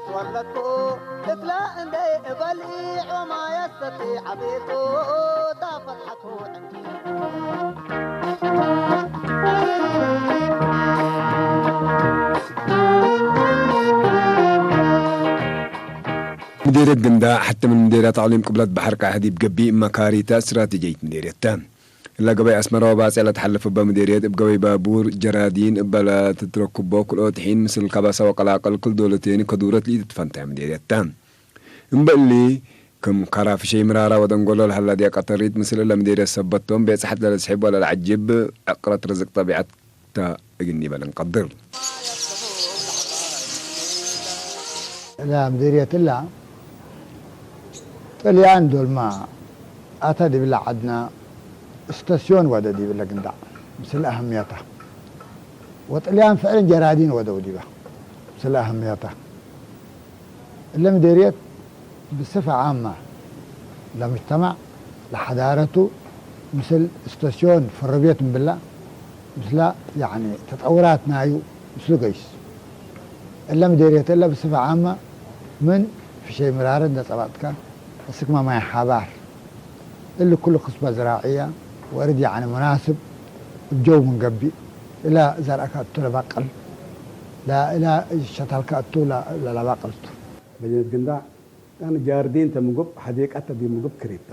ተወለድኩ እትላ እንደ እበልዒ ዖማ የሰቲ ዓቤቱ ተፈትሐኩ ዕንዲ። ምዴርየት ግንዳ፣ ሕቲ ምን ምዴርያት ኣቕሊም ቅብለት ባሕር ቃሕ ዲብ ገቢእ መካሪታ እስትራቴጂይት ምዴርየት ተ። እላ ገበይ ኣስመራ ወባጽዕ ለትሓልፍ እበ ምዴርየት እብ ገበይ ባቡር ጀራዲን እበ ለትትረክቦ ክልኦት ሒን ምስል ካባሳ ወቀላቅል ክል ዶለቴን ከዱረት ልኢትትፈንታ ምዴርየት ተ። እምበሊ ክም ካራ ፍሸይ ምራራ ወደንጎሎ ለሀላ ዲያ ቀተሪት ምስል እለ ምዴርየት ሰበቶም ቤጽሐት ለለስሒብ ወለለዐጅብ ዕቅረት ርዝቅ ጠቢዐት ተ እግኒ በል እንቀድር። እላ ምድርየት እላ ጥልያን ዶልማ ኣታ ዲብላ ዓድና እስተስዮን ወደ ዲብለ ግንዳዕ ምስል ኣህምያታ ወጥልያን ፍዕልን ጀራዲን ወደው ዲባ ምስል ኣህምያታ እለ ምድርየት ብስፈ ዓማ ለምጅተማዕ ለሓዳረቱ ምስል እስተስዮን ፍርቤት እምብላ ምስላ ያኒ ተጠውራት ናዩ ምስሉ ገይስ እለ ምዴርየት እለ ብስፈ ዓማ ምን ፍሸይ ምራረ እንደ ጸባጥካ እስክማ ማይ ሓባር እሊ ኩሉ ክስባ ዝራዕያ ወርድ ያኒ ሙናስብ እብ ጀው ምን ገቢእ እላ ዘርአካ እቱ ለባቅል እላ ሸታልካ እቱ ለባቅልቱ። መዲነት ግንዳዕ ጃርዲን ተምጉብ ሓዴቃት ተዲ ምግብ ክሪብታ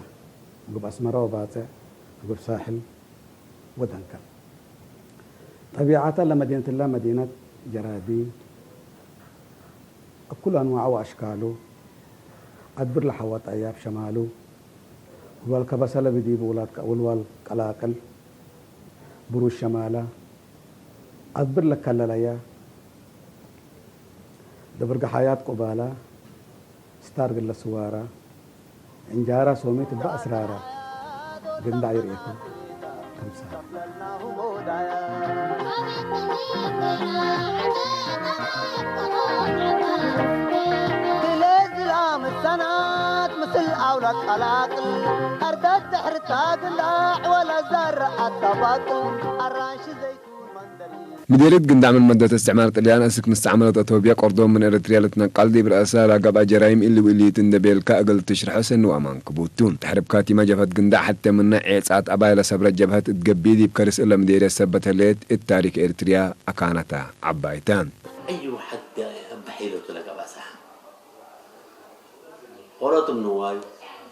ምግብ ኣስመራ ወባጽዕ ምግብ ሳሕል ወደንከል ጠቢዓታ ለመዲነትላ መዲነት ጀራዲን እኩል ኣንዋዕ ወኣሽካሉ ኣድብር ለሓዋ ጠያብ ሸማሉ ውልዋል ከበሰለ ብዲብ ውልዋል ቀላቅል ብሩሽ ሸማላ ኣድብር ለከለለያ ደብርገሓያት ቁባላ ስታር ግለ ስዋራ እንጃራ ሶሚት እባ እስራራ ግንዳ ይርእየኩም ከምሳ ድለ ዝላ ምሳናት ምስል ኣውላ ቀላቅል ኣርዳት ድሕርታ ግንዳ ዕወላ ዘርኣት ታባቅል ኣራንሺ ዘይቱን መንደል ምዴርየት ግንዳዕ ምን መደት እስትዕማር ጥልያን እስክ ምስተዕመረት ኣቶብያ ቆርዶም ምን ኤረትርያ ልትነቃል ዲብ ረአሳ ላጋብ ኣጀራይም እሊ ውእሊት እንደ ቤልካ እግል ትሽርሖ ሰኒ ወኣማን ክቡቱ። ድሕርብ ካቲማ ጀብሀት ግንዳዕ ሐቴ ምነ ዔጻት ኣባይ ለሰብረ ጀብሀት እት ገቢእ ዲብ ከርስ እለ ምዴርየት ሰበት ህሌት እት ታሪክ ኤረትርያ ኣካነታ ዐባይተ። أي واحد بحيلته لقى بسها. قرات من واي،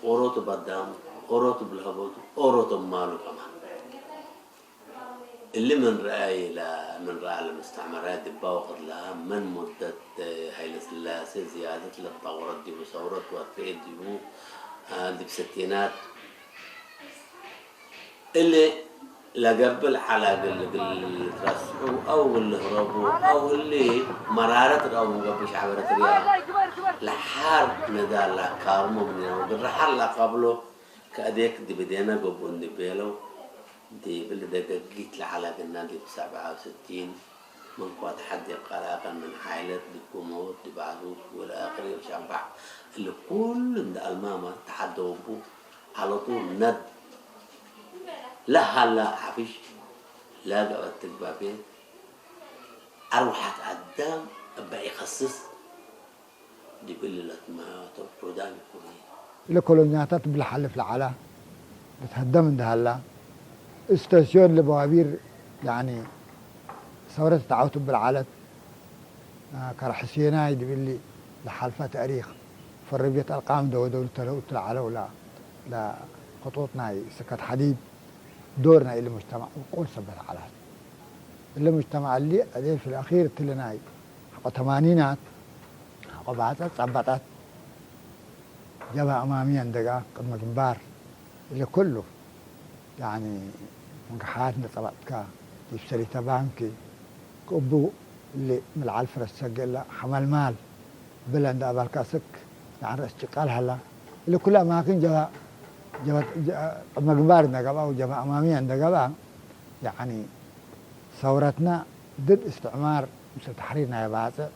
قرات بدام، قرات بالهبوط، قرات مالو كمان. اللي من رأي لا من رأى المستعمرات دبا وقت لها من مدة هاي السلاسة زيادة للثورة دي وثورة وفي دي هذه بستينات اللي ለገብእ ለዓላ እግል ልትረስዑ አው እግል ልህረቡ አው እሊ መራረት ረአው ምን ገብእ ሸዕብ ኤረትርያ ለሓር ነዳ ላካርሞ ምኒነ ወእግል ረሓር ላቀብሎ ከእዴክ ዲብ እዴነ ገብኡ እንቤለው ዲብ እሊ ደገጊት ለዓላ ግና ዲብ ሰብዓ ወስቲን ምን ኳት ሐድ ዲብ ቀላቅል ምን ሓይለት ዲብ ግሞት ዲብ ዓዙት ወለአክሪ ወሸባዕ እሊ ኩሉ እንደ አልማማ ተሓደው እቡ ዐለጡ ነድ ለሀላ ሐፊሽ ለገበት ትግባቤ አርወሐት አዳም እበ ኢከስስ ዲብ እሊ ለትማቶም ዑዳም ይኩኒ። ለኮሎኛታት እብ ለሓልፍ ለዐላ ልትሀደም እንደ ሀላ፣ እስተስዮን ለበዋቢር ያኒ ሰውረት ተዓውት እብ ለዐለት፣ ከረ ሕሴናይ ዲብ እሊ ለሓልፈ ተእሪክ፣ ፈረብየት አልቃም ደወደው ልተለው እት ለዐለው ለክጡጥ ናይ ስከት ሐዲድ ዶር ናይ እሊ ሙጅተማዕ ውቁል ሰበት ዐላት። እሊ ሙጅተማዕ እሊ አዜ ፊ ለአኺር እትሊ ናይ ሐቆ ተማኒናት ሐቆ ባጸት ጸበጠት ጀብሀ አማምየ እንደጋ ቅድመ ግንባር እሊ ኩሉ ያኒ ምንቅሓት እንደ ጸበጥካ ዲብ ሰሊተ ባንኪ ክእቡ እሊ ምልዓል ፍረስ ሰገለ ሐመልማል ብለ እንደ አባልካ ስክ ያኒ ረእስ ጭቃል ሀላ እሊ ኩሉ አማክን ጀብሀ ጀብሀ ቅድመ ግንባር እንደ ገብአ ወጀብሀ አማምየ እንደ ገብአ ያኒ ሰውረትና ድድ እስትዕማር ምስል ተሕሪር ናይ ባጽዕ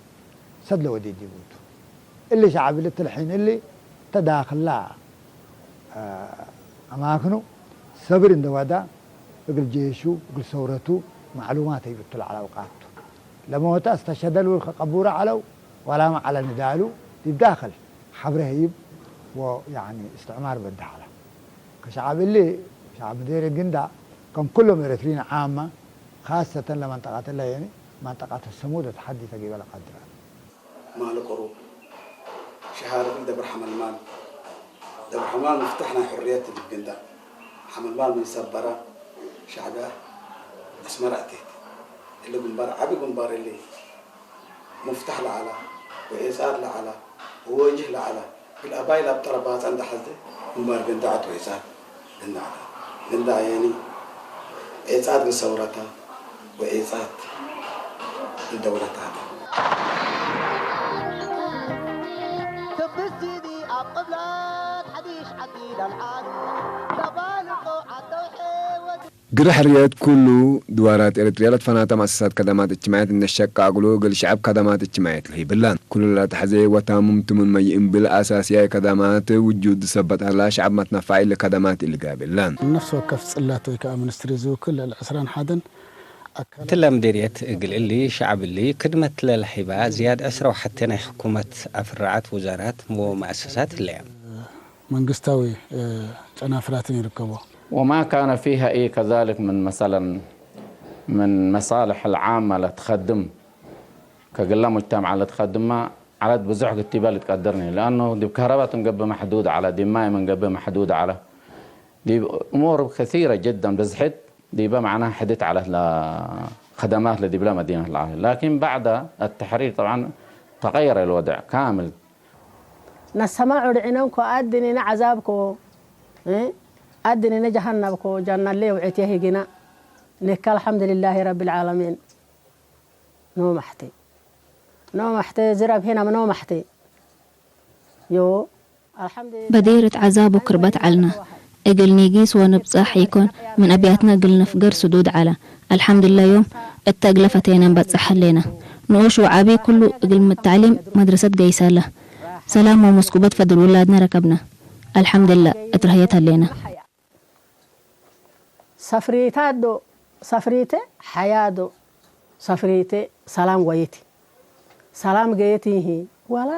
ሰድ ለወዴ ዲቡ ቱ። እሊ ሸዕብ እሊ ትልሒን እሊ ተዳክላ አማክኑ ሰብር እንደ ወዳ እግል ጄሹ እግል ሰውረቱ ማዕሉማት ህይብቱ ለዐለ አውቃቱ። ለሞተ አስተሸደል ውል ከቀቡረ ዐለው ዋላ መዓላ ንዳሉ ዲብ ዳኸል ሓብረ ህይብ ወ ያኒ እስትዕማር በዳሃላ ከሸዓብ እሊ ሸዓብ ምዴረ ግንዳ ከም ኩሎም ኤረትሪን ዓማ ካሰተን ለመንጠቃት እላ የኒ መንጠቃት ሰሙደ ተሓዲ ተጊበ ለቃድራ ማል ቁሩብ ሸሃርፍ ደብር ሓመልማል ደብር ሓመልማል ምፍታሕ ናይ ሕርየት እሊ ግንዳ ሓመልማል ምን ሰበራ ሻዕቢያ ኣስመራ እቴት እሊ ግንባር ዓቢ ግንባር እሊ ሙፍታሕ ለዓላ ወኤጻር ለዓላ ወወጅህ ለዓላ ግል ኣባይ ላብ ጠረባጻ እንዳሓዘ ግንባር ግንዳዓት ወኤጻር ግንዳዓት ግንዳዕ የኒ ኤጻት ግሰውረታ ወኤጻት ግደውረታ ክብስቲ ኣብ ቅብላት ሓዲሽ ዓዲ ዳልዓሉ ለባልቆ ዓተውሐ ወዲ ግረ ሕርየት ኩሉ ድዋራት ኤረትርያ ለትፈናታ ማእሰሳት ከዳማት እጅትማዕየት እነሸቃ ኣግሎ እግል ሸዐብ ከዳማት እጅትማዕየት ለህይብላን። ኩሉ ላተሐዘየ ወታምም ትሙን መይእን ብል ኣሳስያይ ከዳማት ውጁድ ሰበት ሀላ ሸዐብ መትነፋዒ ለከዳማት ኢልጋብ የላን። ነፍሲ ወከፍ ጽላት ወይ ከኣ ሚኒስትሪ ዝውክል ልዕሊ ዕስራን ሓደን ኣካላት። እትላ ምዴርየት እግል እሊ ሸዐብ እሊ ክድመት ለለህይባ ዝያድ ዕስራ ወሐቴ ናይ ሕኩመት ኣፍራዓት ውዛራት ወመኣሰሳት ህለያ። መንግስታዊ ጨናፍራትን ይርከቦ። وما كان فيها إي كذلك من مثلا من مصالح العامة لتخدم كقلة مجتمع لتخدم ما على بزح كتيبة لتقدرني لأنه دي بكهرباء تنقب محدود على دي ماء من قب محدود على دي أمور كثيرة جدا بزحت دي بمعنى حدث على خدمات لدي بلا مدينة العالم لكن بعد التحرير طبعا تغير الوضع كامل ነሰማዑ ርዒነንኮ ኣድኒነ ዓዛብኮ ኣድኒነ ጀሃነብኮ ጃናለ የውዒት የሂግና ኔካ ኣልሓምድልላሂ ረቢል ዓለሚን ኖ ማሕቴ ኖ ማሕቴ ዝረብ ሄና ኖ ማሕቴ ዮ ኣልሓምድልላህ በዴር እት ዐዛብ ወክርበት ዐልነ። እግል ኒጊስ ወንብጸሕ ኢኮን፣ ምን አብያትነ እግል ንፍገር ስዱድ ዐለ። አልሐምድላ ዮም እተ እግለ ፈቴነ እንበጽሕ ህሌነ። ንኡሽ ወዐቢ ኩሉ እግል ተዕሊም መድረሰት ገይሰ ዐለ። ሰላም ወመስኩበት ፈድል ውላድነ ረከብነ። አልሐምድላ እት ረህየት ህሌነ። ሰፍሪታ ዶ ሰፍሪተ ሐያ ዶ ሰፍሪተ ሰላም ወየቲ ሰላም ገየቲ ይሂ ዋላ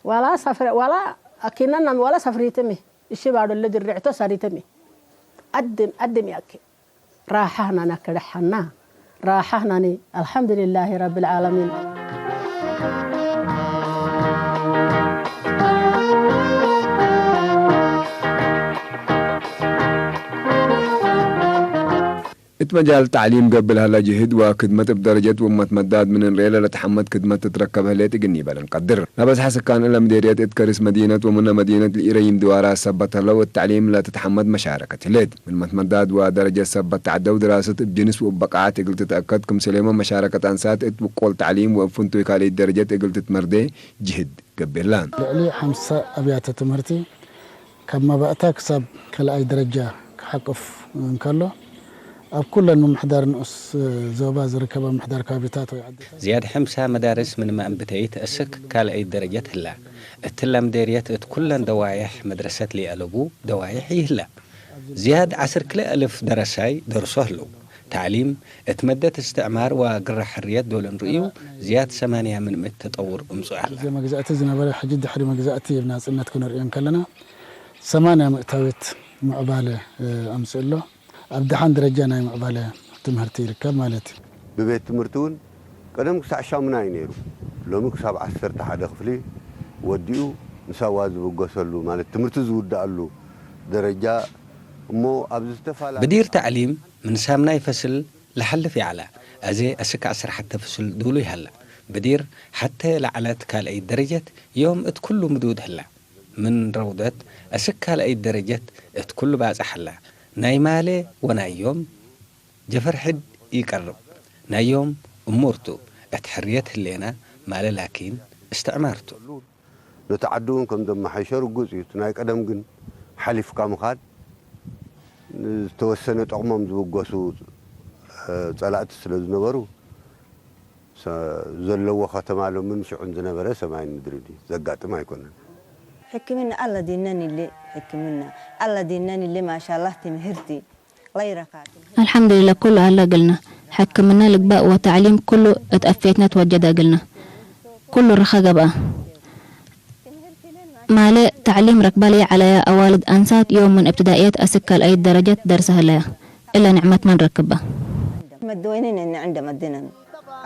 ዋላ ሰፍረ ዋላ አኪናና ዋላ ሰፍሪተ ሚ እሺ ባዶ ለድርዕቶ ሰሪተ ሚ አድም አድም ያኪ ራሓህና ናከደሓና ራሓህናኒ አልሐምዱሊላሂ ረቢል ዓለሚን። እት መጃል ተዕሊም ገብእ ለሀለ ጅህድ ወክድመት እብ ደረጀት ወእመት መዳድ ምን እንርኤ ለለትሐመድ ክድመት ትትረከብ ህሌት እግል ኒበል እንቀድር። ለበዝሐ ስካን እለ ምዴርየት እት ከርስ መዲነት ወምነ መዲነት ለኢረይም ድዋራት ሰበት ህለው እት ተዕሊም ለትትሐመድ መሻረከት ህሌት። ምን እመት መዳድ ወደረጀት ሰበት ተዐደው ድራሰት እብ ጅንስ ወእብ በቃዓት እግል ትትአከድ ክምሰሌመ መሻረከት አንሳት እት ብቆል ተዕሊም ወእብ ፍንቱይ ካልእት ደረጀት እግል ትትመርዴ ጅህድ ገብእ ህላን። ልዕሊ ሓምሳ ኣብያተ ትምህርቲ ካብ መባእታ ክሳብ ካልኣይ ደረጃ ክሓቁፍ እንከሎ፣ ኣብ ኩለን ምምሕዳር ንኡስ ዞባ ዝርከባ ምምሕዳር ከባቢታት ወይ ዓድታት። ዝያድ ሕምሳ መዳርስ ምን መእንብተይት እስክ ካልኣይት ደረጀት ህላ። እትላ ምዴርየት እት ኩለን ደዋይሕ መድረሰት ለይአለቡ ደዋይሕ ይህላ። ዝያድ ዐስር ክልኤ እልፍ ደረሳይ ደርሶ ህለው። ተዕሊም፣ እት መደት እስትዕማር ወግረ ሕርየት ዶል እንርእዩ፣ ዝያድ ሰማንያ ምን ምእት ተጠውር እምጽኡ ሀላ። ግዜ መግዛእቲ ዝነበረ ሕጂ ድሕሪ መግዛእቲ ናጽነት ክንርእዮ እንከለና፣ ሰማንያ ምእታዊት ምዕባለ ኣምጽኡ ኣሎ። ኣብ ደሓን ደረጃ ናይ ምዕባለ ትምህርቲ ይርከብ ማለት እዩ። ብቤት ትምህርቲ እውን ቀደም ክሳዕ ሻሙናይ ነይሩ፣ ሎሚ ክሳብ ዓሰርተ ሓደ ክፍሊ ወዲኡ ምሳዋ ዝብገሰሉ ማለት ትምህርቲ ዝውድኣሉ ደረጃ እሞ ኣብዚ ዝተፈላለየ ብዲር ተዕሊም ምን ሳምናይ ፈስል ለሐልፍ ይዐለ፣ አዜ እስክ ዐስር ሐተ ፍስል ዱሉይ ሀለ። ብዲር ሐተ ለዐለት ካልአይት ደረጀት ዮም እት ኩሉ ምዱድ ህለ። ምን ረውደት እስክ ካልአይት ደረጀት እት ኩሉ ባጽሕ ህለ። ናይ ማሌ ወናይ ዮም ጀፈር ሕድ ኢቀርብ። ናይ ዮም እሙር ቱ፣ እት ሕርየት ህሌና ማሌ ላኪን እስትዕማር ቱ። ነቲ ዓዲ እውን ከም ዘመሓይሾ ርጉጽ እዩ። እቲ ናይ ቀደም ግን ሓሊፍካ ምኻድ፣ ዝተወሰነ ጠቕሞም ዝብገሱ ጸላእቲ ስለ ዝነበሩ፣ ዘለዎ ከተማ ሎምን ሽዑን ዝነበረ ሰማይን ምድርን እዩ። ዘጋጥም ኣይኮነን። ሕክምና ኣላ ዲነን ኢለ ሕክምና ኣላ ዲነን ኢለ ማሻላህ ትምህርቲ غير ካትም አልሐምዱሊላህ ኩሉ አላ እግልና። ሕክምና ልግባእ ወተዕሊም ኩሉ እት አፌትነ ትወጀደ እግልና። ኩሉ ረኸ ገብኣ ማለ ታዕሊም ረክባ ለይ ዓላያ ኣዋልድ ኣንሳት ዮም ምን እብትዳእየት ኣስክ ካልኣይት ደረጀት ደርሰ ህለያ እለ ንዕመት መን ረክባ። መድወይኒ ነኒ ዕንደ መድነን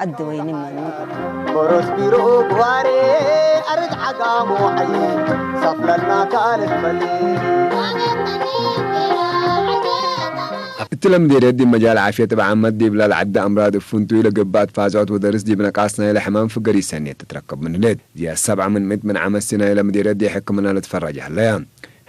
ዓዲ ወይኒ መኑ ኮሮስ ቢሩ ግዋሬ ኣርድ ዓጋሞ ሓየ ሳፍለና ካልድ ፈሊ እቲ ለምዴደት ዲብ መጃል ዓፍየት እብ ዓመት ዲብ ላል ዓዲ ኣምራድ እብ ፍንቱይ ለገብኣት ፋዞት ወደርስ ዲብ ነቃስ ናይለ ሕማም ፍገር ይሰኔት ትትረከብ ምን ህሌት። ዝያድ ሰብዓ ምን ምእት ምን ዓመት ሲ ናይለ ምዴደት ዲ ሕክምና ለትፈረጅ ሀለያ።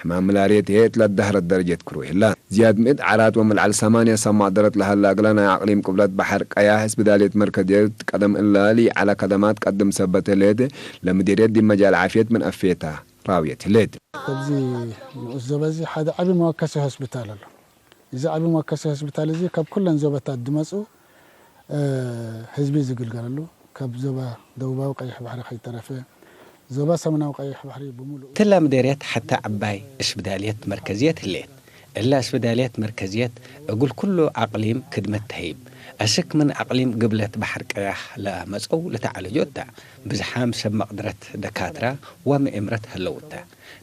ሕማም ምላርየት ህየ እት ለዳህረት ደረጀት ክሩይ ህላ። ዝያድ ምእት ዓራት ወምልዓል ሰማንያ ሰብ መቅደረት ለሀላ እግለ ናይ ኣቅሊም ቅብለት በሐር ቀያህ እስብዳልየት መርከዝየት ቀደም እላ ልይዓለ ከደማት ቀድም ሰበት ህሌት። ለምዴደት ዲብ መጃል ዓፍየት ምን አፍየታ ራውየት ህሌት። ከዚ ንኡስ ዞባ እዚ ሓደ ዓቢ መወከሲ ሆስፒታል ኣሎ። እዚ ዓቢ መወከሲ ሆስፒታል እዚ ካብ ኩለን ዞባታት ዝመጹ ህዝቢ ዝግልገለሉ፣ ካብ ዞባ ደቡባዊ ቀይሕ ባሕሪ ከይተረፈ ዞባ ሰሜናዊ ቀይሕ ባሕሪ ብምሉኡ። ትላ ምዴርየት ሐታ ዕባይ እስብዳልየት መርከዝየት ህሌት። እላ እስብዳልየት መርከዝየት እግል ኩሉ ኣቅሊም ክድመት ተህይብ። አስክ ምን ኣቅሊም ግብለት ባሕር ቀያህ ለመጸው ልተዓለጆ እታ። ብዝሓም ሰብ መቅድረት ደካትራ ወምእምረት ሀለው እታ።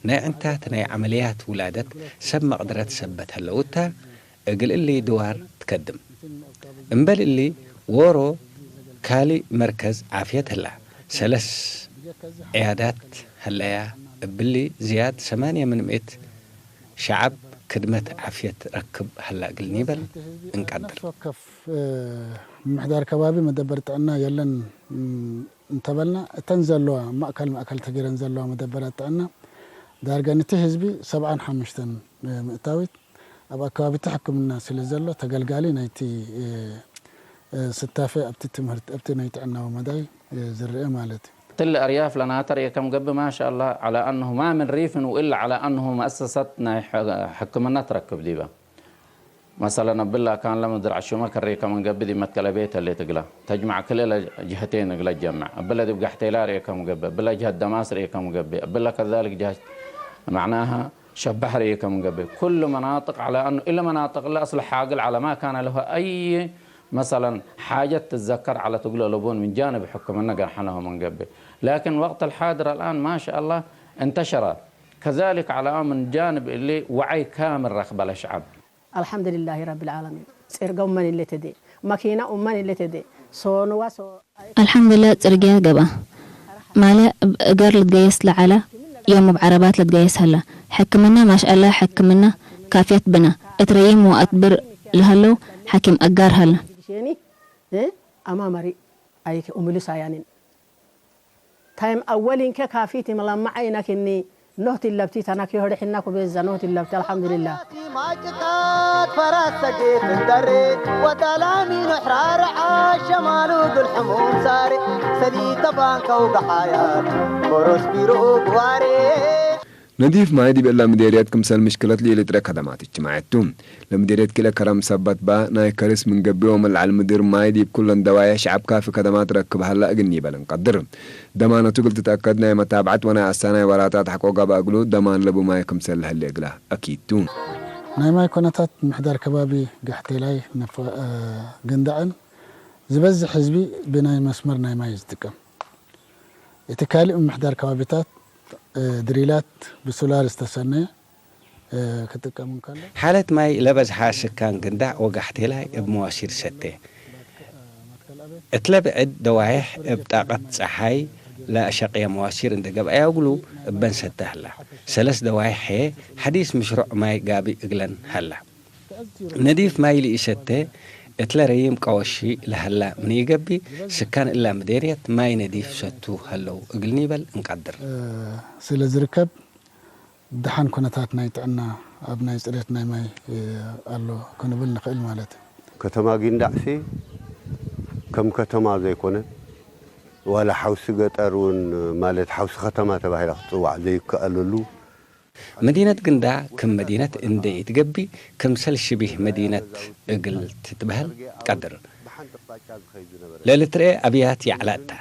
ናይ ዕንታት ናይ ዐመልያት ውላደት ሰብ መቅድረት ሰበት ሀለው እታ። እግል እሊ ድዋር ትከድም። እምበል እሊ ዎሮ ካልእ መርከዝ ዓፍየት ህላ። ሰለስ ዕያዳት ሀለያ እብሊ ዝያድ ሰማንያ ምን ምእት ሸዓብ ክድመት ዓፍየት ረክብ ሀላ እግል ኒበል እንቀድር። ነፍሲ ወከፍ ምምሕዳር ከባቢ መደበር ጥዕና የለን እንተበልና እተን ዘለዋ ማእከል ማእከል ተገይረን ዘለዋ መደበራት ጥዕና ዳርጋ ነቲ ህዝቢ ሰብዓን ሓሙሽተን ምእታዊት ኣብ ኣከባቢ እቲ ሕክምና ስለ ዘሎ ተገልጋሊ ናይቲ ስታፈ ኣብቲ ትምህርቲ ኣብቲ ናይ ጥዕናዊ መዳይ ዝረአ ማለት እዩ። ትል ኣርያፍ ለናተ ርእየ ከም ገብእ ማሻ ኣላህ ዓላ ኣነሁ ማ ምን ሪፍን ወእላ ዓላ ኣነሁ መእሰሰት ናይ ሕክምና ትረክብ ዲበ። መሰለን እብላ ካን ለምድር ዐሹመ ከሬ ከም እንገብእ ዲብ መትከለ ቤት ህሌት እግላ ተጅመዕ ክልኤ ጅሀቴን እግለ ጀምዕ እብለ ዲብ ጋሕቴላ ርኤ ከም ገብእ እብለ ጅሀት ደማስ ርኤ ከም ገብእ እብለ ከዛልክ ጅሀት መዕናሃ ሸባሕ ርኤ ከም እንገብእ ኩሉ መናጥቅ ዐለ አኑ እለ መናጥቅ እለ አስል ሓግል ዐለ ማ ካነ ለሁ አይ መሰለን ሓጀት ትዘከር ዐለት እግለ ለቦን ምን ጃንብ ሕክምነ ገንሐነሁ ምን ገብእ ላኪን ወቅት አልሓድር አልአን ማሻ አላህ እንተሸረ ከዛልክ ዐለ ምን ጃንብ እሊ ወዐይ ካምል ረክበ ለሸዐብ። ኣልሓምድሊላሂ ረቢል ዓለሚን። ጼርገ ኡመን ኢለ ተዴ፣ መኪና ኡመን ኢለ ተዴ፣ ሶንዋ ሶ። ኣልሓምዱላ ጽርግያ ገብኣ ማለ እብ እገር ልትገየስ ለዓላ ዮም እብ ዓረባት ልትገየስ ሀላ። ሕክምና ማሽኣላ ሕክምና ካፍያት ብና እት ረይም ወኣትብር ለሀለው ሓኪም እጋር ሀላ። ዲግሼኒ ኣማመሪ ኣይክ ኡምሉ ሳያኒን። ታይም አወል እንከ ካፊቲ መላማ ዓይና ክኒ ኖህ ትለብቲ ተናክ ዮህደ ሕና ኩቤዛ ኖህ ትለብቲ አልሐምዱሊላህ። ማጭቃት ፈራስ ሰጌት እንደሬ ወዳላሚ ኖሕራርዓ ሸማሉ ግልሕሙም ሳሬ ሰሊተ ባንከው ገሓያት ኮሮስ ቢሩ ግዋሬ ነዲፍ ማይ ዲብ እላ ምዴርየት ክምሰል ምሽክለት ለኢልጥረ ከደማት እጅትማዕየት ቱ። ለምዴርየት ክለ ከረም ሰበት በ ናይ ከርስ ምን ገብእ ወመልዓል ምድር ማይ ዲብ ኩለን ደዋየ ሸዐብ ካፊ ከደማት ረክብ ሀላ እግል ኒበል እንቀድር። ደማነቱ እግል ትትአከድ ናይ መታብዐት ወናይ አሳናይ ወራታት ሐቆ ገብአ እግሉ ደማን ለቡ ማይ ክምሰል ለህሌ እግላ አኪድ ቱ። ናይ ማይ ኮነታት ምሕዳር ከባቢ ጋሕቴላይ ነፈ ግንዳዕን ዝበዝሕ ህዝቢ ብናይ መስመር ናይ ማይ ዝጥቀም። እቲ ካልእ ምምሕዳር ከባቢታት ድሪላት ብሶላር ዝተሰነየ ክጥቀም እንከሎ። ሓለት ማይ ለበዝሓ ስካን ግንዳዕ ወጋሕቴላይ እብ መዋሲር ሰቴ። እትለ ብዕድ ደዋይሕ እብ ጣቀት ጸሓይ ለአሸቅየ መዋሲር እንደ ገብአያ እግሉ እበን ሰተ ሀላ። ሰለስ ደዋይሕ ሐዲስ ምሽሮዕ ማይ ጋቢ እግለን ሀላ። ነዲፍ ማይ ልኢሰተ እትለ ረይም ቀወሺ ለሀላ ምን ኢገብእ፣ ስካን እላ ምዴርየት ማይ ነዲፍ ሰቱ ሀለው እግል ኒበል እንቀድር። ስለ ዝርከብ ደሓን ኩነታት ናይ ጥዕና ኣብ ናይ ጽሬት ናይ ማይ ኣሎ ክንብል ንኽእል ማለት እዩ። ከተማ ጊንዳዕሲ ከም ከተማ ዘይኮነ ዋላ ሓውሲ ገጠር እውን ማለት ሓውሲ ከተማ ተባሂላ ክትጽዋዕ ዘይከኣለሉ መዲነት ግንዳ ክም መዲነት እንዴ ኢትገቢ፣ ክምሰል ሽቢህ መዲነት እግል ትትበሀል ቀድር። ለልትርኤ አብያት የዕላእታ፣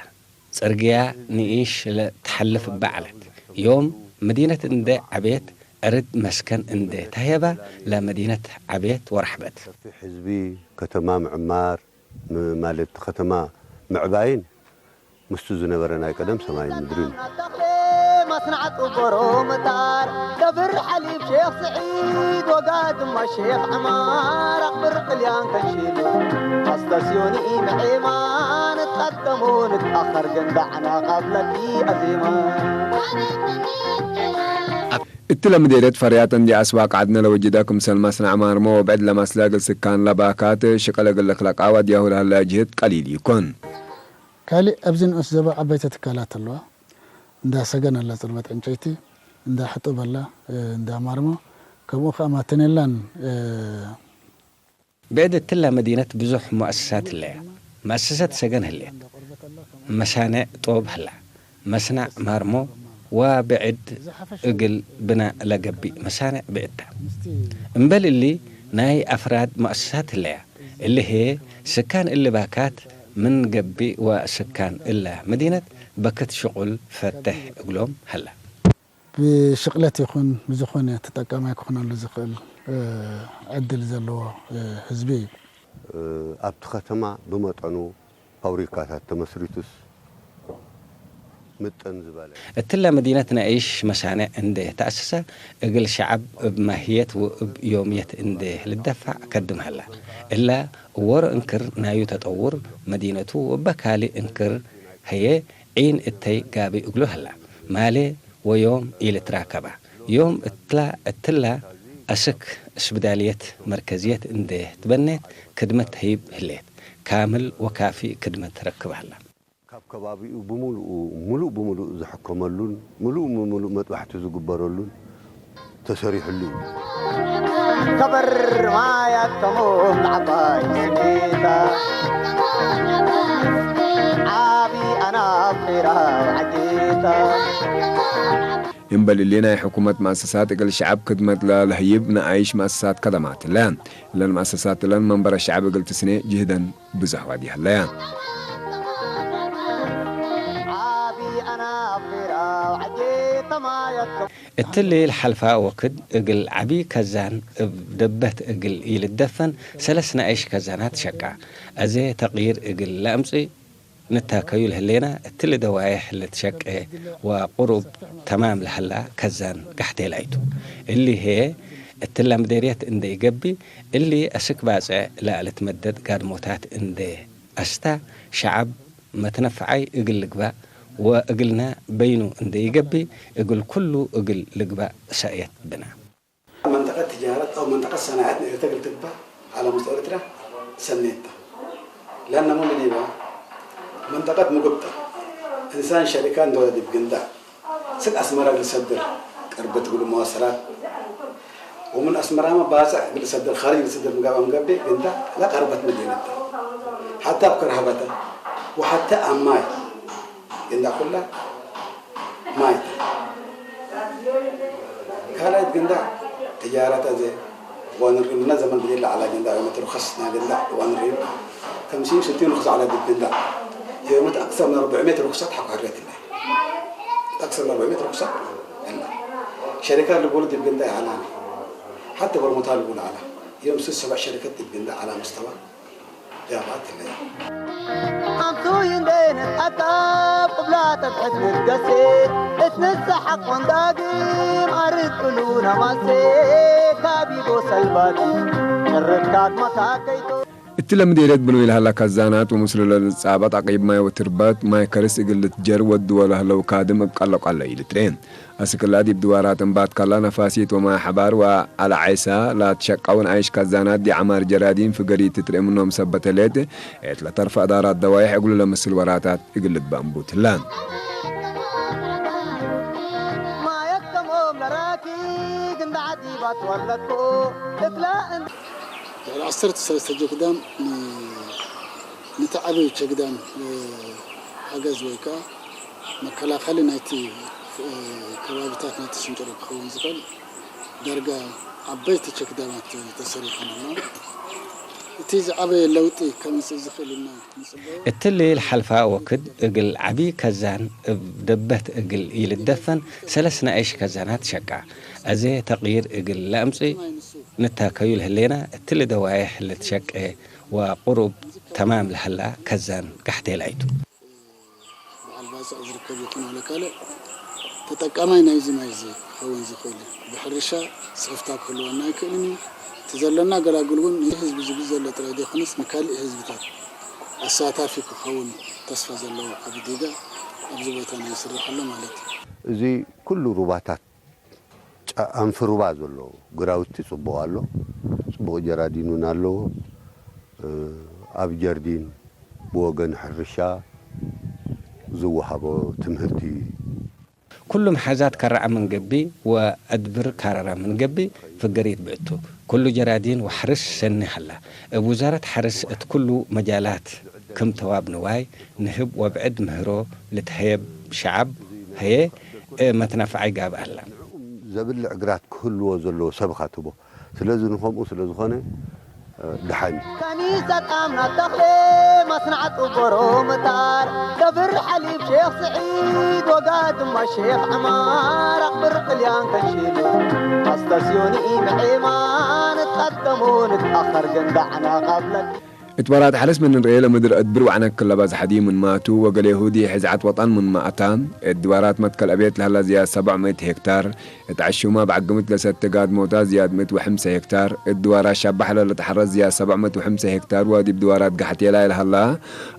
ጽርግያ ንኢሽ ለትሐልፍ እባ ዐለት። ዮም መዲነት እንዴ ዐቤት፣ ዕርድ መስከን እንዴ ተህየባ፣ ለመዲነት ዐቤት ወረሕበት። ሰፊሕ ህዝቢ፣ ከተማ ምዕማር፣ ም-፣ ማለት ከተማ ምዕባይን ምስቱ ዝነበረ ናይ ቀደም ሰማይን ምድርን። ተኽሌ ማስናዕ ጥበሮ ምጣር ከብር ሓሊብ ሼኽ ስዒድ ወጋ ድማ ሼኽ ዕማር ኣኽብር ጥልያን ከንሽሉ ኣስተስዮኒ ምዒማን ቀደሙ ንትኣኸር ግን ዳዕና ቃብለኪ ኣዜማ እትለ ምዴደት ፈርያት እንዲ ኣስባቅ ዓድነ ለወጅዳ ክምሰል ማስናዕ ማርሞ ወብዕድ ለማስላ እግል ስካን ለባካት ሽቀለ እግል ለክለቃ ዋድያሁ ለህላ ጅህድ ቀሊል ይኮን። ካልእ ኣብዚ ንኡስ ዞባ ዓበይቲ ትካላት ኣለዋ። እንዳ ሰገን ኣላ ጽርበት ዕንጨይቲ፣ እንዳ ሕጡብ ኣላ፣ እንዳ ማርሞ፣ ከምኡ ከኣ ማተኔላን ብዕድ እትላ መዲነት ብዙሕ ሙኣስሳት ህለያ። መኣሰሰት ሰገን ህሌት። መሳንዕ ጦብ ህላ። መስናዕ ማርሞ ወብዕድ እግል ብና ለገቢእ መሳንዕ ብዕድታ። እምበል እሊ ናይ ኣፍራድ ሙኣስሳት ህለያ። እሊ ህዬ ስካን እሊ ባካት ምን ገቢእ ወስካን እላ መዲነት በክት ሽቁል ፈትሕ እግሎም ሀላ። ብሽቕለት ይኹን ብዝኾነ ተጠቃማይ ክኾነሉ ዝኽእል ዕድል ዘለዎ ህዝቢ እዩ። ኣብቲ ከተማ ብመጠኑ ፋብሪካታት ተመስሪቱስ ምጥን ዝበለ። እትላ መዲነት ንኣይሽ መሳንዕ እንደ ተኣሰሳ እግል ሸዓብ እብ ማህየት ወእብ ዮምየት እንደ ልደፋዕ ከድም ሀላ። እላ እወሮ እንክር ናዩ ተጠውር መዲነቱ ወበካሊ እንክር ሀየ ዒን እተይ ጋቢ እግሉ ሀላ። ማሌ ወዮም ኢልትራከባ። ዮም እትላ እትላ ኣስክ እስብዳልየት መርከዝየት እንደ ትበኔት ክድመት ተህይብ ህሌት። ካምል ወካፊ ክድመት ረክብ ሀላ። ካብ ከባቢኡ ብምሉኡ ምሉእ ብምሉእ ዝሕከመሉን ምሉእ ብምሉእ መጥባሕቲ ዝግበረሉን ተሰሪሕሉ እዩ። ከበር ማያት ከሞም ንዓባይ ስሜታ ዓቢ ኣናፍራ ዓጌታ እምበል እሊ ናይ ሕኩመት መኣሰሳት እግል ሸዓብ ክድመት ለልህይብ ንኣይሽ መኣሰሳት ከደማት እለ። እለን መኣሰሳት እለን መንበረ ሸዓብ እግል ትስኔ ጅህደን ብዙሕ ዋዲ ሀለያ። ዓቢ ኣናፍራ ዓጌታ ማያት ከሞም እትሊ ልሓልፋ ወክድ እግል ዓቢ ከዛን እብ ደበት እግል ኢልደፈን ሰለስ ንኣይሽ ከዛናት ሸቃ። ኣዜ ተቕይር እግል ለኣምጽእ ንታከዩ ለህሌና እትሊ ደዋይሕ ልትሸቄ ወቁሩብ ተማም ለሀላ ከዛን ጋሕቴላይቱ። እሊ ህዬ እትላ ምዴርየት እንደ ኢገቢ እሊ ኣስክ ባጽዕ ለልትመደድ ጋድሞታት እንደ ኣስታ ሸዓብ መትነፈዓይ እግል ልግባእ ወእግልና በይኑ እንደ ኢገቢ እግል ኩሉ እግል ልግባእ ሰእየት ብና። መንጠቀት ትጃረት ኣው መንጠቀት ሰናዐት ንእርተ እግል ትግባእ ዐለ ሙስተወ ኤርትራ ሰኔታ። ለአነ ምን ዲባ መንጠቀት ምጉብጠ እንሳን ሸሪካ እንዶለ ዲብ ግንዳዕ ስክ አስመራ እግል ሰድር ቀርበት እግሉ መዋሰላት ወምን አስመራመ ባጽዕ እግል ሰድር ካርጅ እግል ሰድር ምጋባ ምገብእ ግንዳዕ ለቀርበት መዲነተ ሐተ አብ ከርሀበተ ወሐተ አማይ ግንዳዕ ኩላ ማይተ። ካልኣይት ግንዳዕ ትጃረተ ዘ ዋንሪም እና ዘመን ብሌላ ዐላ ግንዳዕ ዮመት ርኸስ ና ግንዳዕ ዋንሪም ከምሲን ስቲን ርኸስ ዐላ ድብ ግንዳዕ ዮመት አክሰር ምን አርብዕ ሜትር ርኸሳት ሐኩ ሕሬት እና አክሰር ምን አርብዕ ሜትር ርኸሳት እና ሸሪካ ልቦሉ ድብ ግንዳዕ ዐላ ሐተ በርሞታ ልቦሉ ዐላ ዮም ስስ ሰብዕ ሸሪከት ድብ ግንዳዕ ዐላ መስተዋ ጃማዓት ትለይ። ኣምሱይ እንዴ ንትኣከብ ቅብላ ተትሕት ንትገስር እት ንሰሓቅ ወንዳግም ኣርድ እሉ ነማሴ ካቢጎ ሰልባቲ ቅርብካት መካከይቶ እትለ ምዴርየት ብንዊ ለሀላ ከዛናት ወምስሉ ለልጻበጥ አቂብ ማይ ወትርበት ማይ ከርስ እግል ልትጀር ወድወ ለህለው ካድም እብ ቀሎ ቀሎ ኢልትሬ። አስክላ ዲብ ድዋራት እምባት ካላ ነፋሲት ወማይ ሐባር ወአልዓይሳ ላትሸቀው ንኣይሽ ከዛናት ዲዓማር ጀራዲን ፍገሪት ትትርእ ምኖም ሰበት ህሌት፣ እት ለተርፈ እዳራት ደዋይሕ እግሉ ለምስል ወራታት እግል ልግበእ እንቡት ህለ። ማየት ከሞም ለራኪ ግንዳ ዓዲባት ወለኮ እትላ እንድ- ልዕሊ ዓሰርተ ሰለስተ ጀግዳን ን- ነቲ ዓብዪ ቸግዳን ሓገዝ ወይ ከዓ መከላኸሊ ናይቲ ከባቢታት ናይቲ ሽንጭሮ ክኸውን ዝኽእል ዳርጋ ዓበይቲ ቸክዳማት ተሰሪሖም ኣለዉ። እቲ ዝዓበየ ለውጢ ከምፅእ ዝኽእል ኢልና ንፅበዮ። እትሊ ልሓልፋ ወክድ እግል ዓቢ ከዛን እብ ደበት እግል ኢልደፈን ሰለስ ናእሽ ከዛናት ሸቃ። አዜ ተቅይር እግል ለአምጽእ ንታከዩ ለህሌና እትሊ ደዋይሕ ልትሸቄ ወቁሩብ ተማም ለሀላ ከዛን ጋሕቴላይቱ። ዝርከብ ይኹን ዋላ ካልእ ተጠቃማይ ናይዚ ማይ እዚ ክኸውን ዝኽእል እዩ። ብሕርሻ ስኽፍታ ክህልወና ኣይክእልን እዩ። እቲ ዘለና ኣገላግል እውን ንህዝቢ ዝብል ዘሎ ጥራይ ዘይኮነስ ንካሊእ ህዝብታት ኣሳታፊ ክኸውን ተስፋ ዘለዎ ዓቢ ጌጋ ኣብዚ ቦታ ናይ ይስራሕ ኣሎ ማለት እዩ። እዚ ኩሉ ሩባታት ጫ-፣ ኣንፍሩባ ዘሎ ግራውቲ ጽቡቕ ኣሎ። ጽቡቕ ጀራዲን እውን ኣለዎ። እ፣ ኣብ ጀርዲን ብወገን ሕርሻ ዝወሃቦ ትምህርቲ። ኩሉ መሓዛት ከረዓ ምን ገቢ ወአድብር ካረራ ምን ገቢ ፍገሪት ብዕቱ ኩሉ ጀራዲን ወሐርስ ሰኒ ሀላ። እብ ውዛረት ሐርስ እት ኩሉ መጃላት ክም ተዋብ ንዋይ ንህብ ወብዕድ ምህሮ ልትሀየብ ሸዓብ ሀየ እ መትናፍዓይ ጋብእ ሀላ። ዘብልዕ ግራት ክህልዎ ዘለዎ ሰብ ኢኻ ትህቦ። ስለዚ ንኸምኡ ስለ ዝኾነ፣ እ፣ ደሓን እዩ። ከኒሰ ጣምና ተኽሌ ማስናዕ ጥበሮ ምጣር ከፍር ሓሊብ ሼኽ ስዒድ ወጋ ድማ ሼኽ ዕማር ኣኽብር ጥልያን ከንሽሉ ኣስተስዮኒ ምዔማን እትቀደሙ ንትኣኸር ግን ዳዕና ካብለክ እት ባራት ሐለስ ምን ንርኤ ለምድር እድብር ወዕነክ ክለባ ዝሐዲ ምን ማቱ ወገሌሁ ዲ ሕዝዓት ወጠን ምን ማእታ እት ድባራት መትከል አቤት ለህላ ዝያድ ሰብዕ ምእት ሄክታር እት ዐሹማ በዐግምት ለሰተ ጋድሞታት ዝያድ ምእት ወሐምሰ ሄክታር እት ድባራት ሻባሕ ለልትሐረስ ዝያድ ሰብዕ ምእት ወሐምሰ ሄክታር ወዲብ ድባራት ጋሕቴላ ለህላ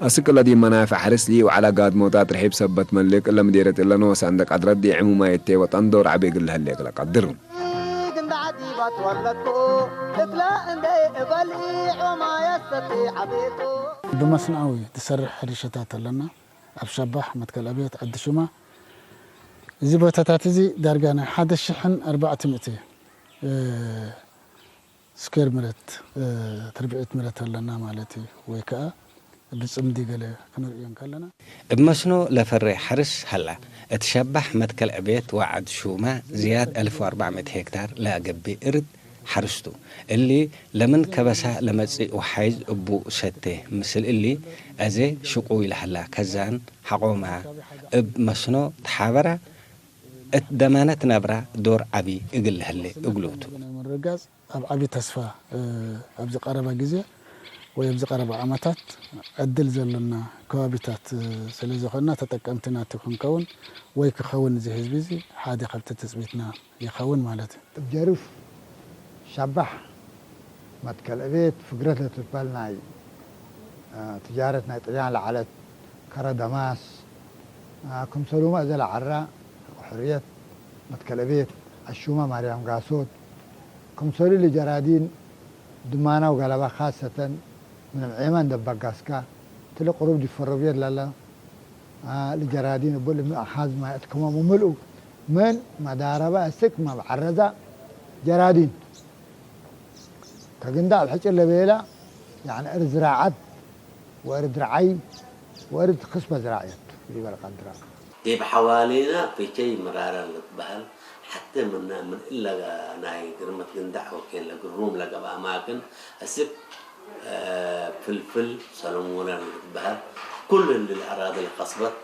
አስክ ለዲብ መናፍዕ ሐርስ ሊወዓላ ጋድሞታት ርሒብ ሰበት መልክ እለ ምዴረት እለ ንወሳ እንደ ቀድረት ዲ ዕሙማየቴ ወጠን ዶር ዐቢ እግል ለህሌክ ለቀድር። ብመስኖኣዊ ትሰርሕ ሕርሻታት ኣለና። ኣብ ሸባሕ፣ መትከል ኣብየት፣ ዓዲ ሹማ። እዚ ቦታታት እዚ ዳርጋ ናይ ሓደ ሽሕን ኣርባዕተ ሚእቲ፣ እ፣ ስኩዌር ሜትር፣ እ፣ ትርብዒት ሜትር ኣለና ማለት እዩ። ወይ ከኣ ብጽምዲ ገለ ክንርእዮ እንከለና። እብ መስኖ ለፈሬ ሐርስ ሀላ። እት ሸባሕ መትከል ዕቤት ወዐድ ሹማ ዝያድ አልፍ ወአርባዕ ምእት ሄክታር ለአገብእ እርድ ሐርስቱ። እሊ ለምን ከበሳ ለመጽእ ወሓይዝ እቡ ሰቴ ምስል እሊ አዜ ሽቁይ ለሀላ ከዛን ሐቆማ እብ መስኖ ተሓበራ እት ደማነት ናብራ ዶር ዐቢ እግል ለሀሌ እግሉ ቱ። ምርጋጽ ኣብ ዓቢ ተስፋ፣ እ፣ ኣብዚ ቀረባ ግዜ ወይ ኣብዚ ቀረባ ዓመታት ዕድል ዘሎና ከባቢታት፣ እ፣ ስለ ዝኾንና ተጠቀምቲ ናቱ ክንከውን ወይ ክኸውን እዚ ህዝቢ እዚ ሓደ ካብቲ ትጽቢትና ይኸውን ማለት እዩ። እብ ጀርፍ ሻባሕ መትከል ዕቤት ፍግረት ለትበል ናይ፣ እ፣ ትጃረት ናይ ጥልያን ለዓለት ከረ ደማስ፣ እ፣ ክምሰሉመ እዘ ለዐራ ሕርየት መትከል ዕቤት፣ ዐሹመ ማርያም ጋሶት፣ ክምሰሉ ልጀራዲን ድማናው ገለባ ካሰተን ምንም ዔመን ደበጋስካ ትለ ቅሩብ ዲፈረብየት ለለ፣ አ፣ ልጀራዲን እቡ ልሚ አኻዝ ማይ እትከመሙ ምልኡ ምን መዳረባ እስክ መብዓረዛ ጀራዲን ከግንዳ ኣብ ሕጭር ለቤላ ያዕኒ እርድ ዝራዓት ወእርድ ረዓይ ወእርድ ክስበ ዝራዕየት ይበል ቀድራ። ዲብ ሐዋሌና ፊቸይ ምራራ ልትበሀል ሐቴ ምነ ምን እለ ናይ ግርመት ግንዳዕ ወኬን ለግሩም ለገብአ አማክን እስክ ፍልፍል ሰለሞነ ልትበሀል ኩሉ እሊ ለአራዲ ለከስበት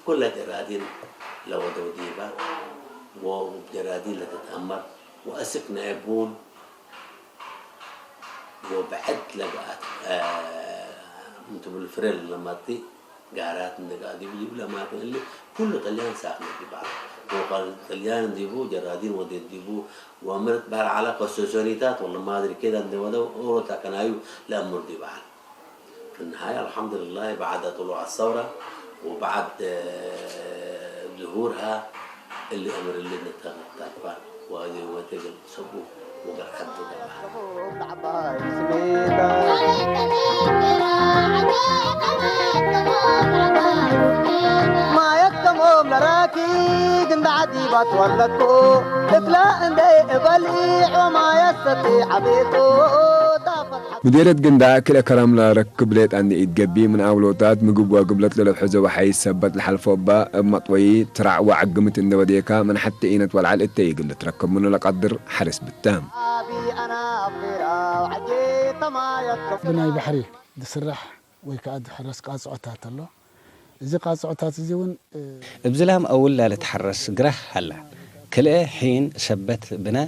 ኩለት ጀራዲን ለወደው ዲበ ወእብ ጀራዲን ለትትአመር ወአስክ ናይ ቡን ወበዐድ ለገአት ምን ትብል ፍሬ ለመጢ ጋራት እንደ ጋር ዲቡ ዲቡ ለማክን እሊ ኩሉ ጥልያን ሳክነ ዲባ ወቃል ጥልያን ዲቡ ጀራዲን ወዴት ዲቡ ወምርት ባር ዓላ ኮሶሶኒታት ወለ ማድሪ ኬዳ እንደ ወደው ኦሮታ ከናዩ ለእምር ዲባል። في النهاية الحمد لله بعد طلوع الثورة وبعد ظهورها اللي أمر اللي نتغطى وهذه هو تجل صبو وقال حد ማየት ከምኦም ለራኪ ግንዳ ዓዲባ ትወለድኩ እትላ እንደ እበልዒ ዖማየት ሰቲ ዓቤኩ ጣፈት ምዴረት ግንዳ ክልኤ ከረምላ ርክብ ሌጣ እንደ ኢድ ገቢ ምን አውሎታት ምግብ ወግብለት ለለብሐ ዘወሓይ ሰበት ለሐልፎ እባ እብ መጥወዪ ትራዕ ወዐግምት እንደ ወዴካ ምን ሐቴ ኢነት ወልዓል እተ ይግል ልትረክብ ምኑ ለቀድር ሐርስ ብተ። ብናይ ባሕሪ ዝስራሕ ወይ ከኣ ዝሕረስ ቃጽዖታት ኣሎ። እዚ ቃጽዖታት እዚ እውን እብ ዝላም አውል ላልትሐረስ ግራህ ሀላ። ክልኤ ሒን ሰበት ብነ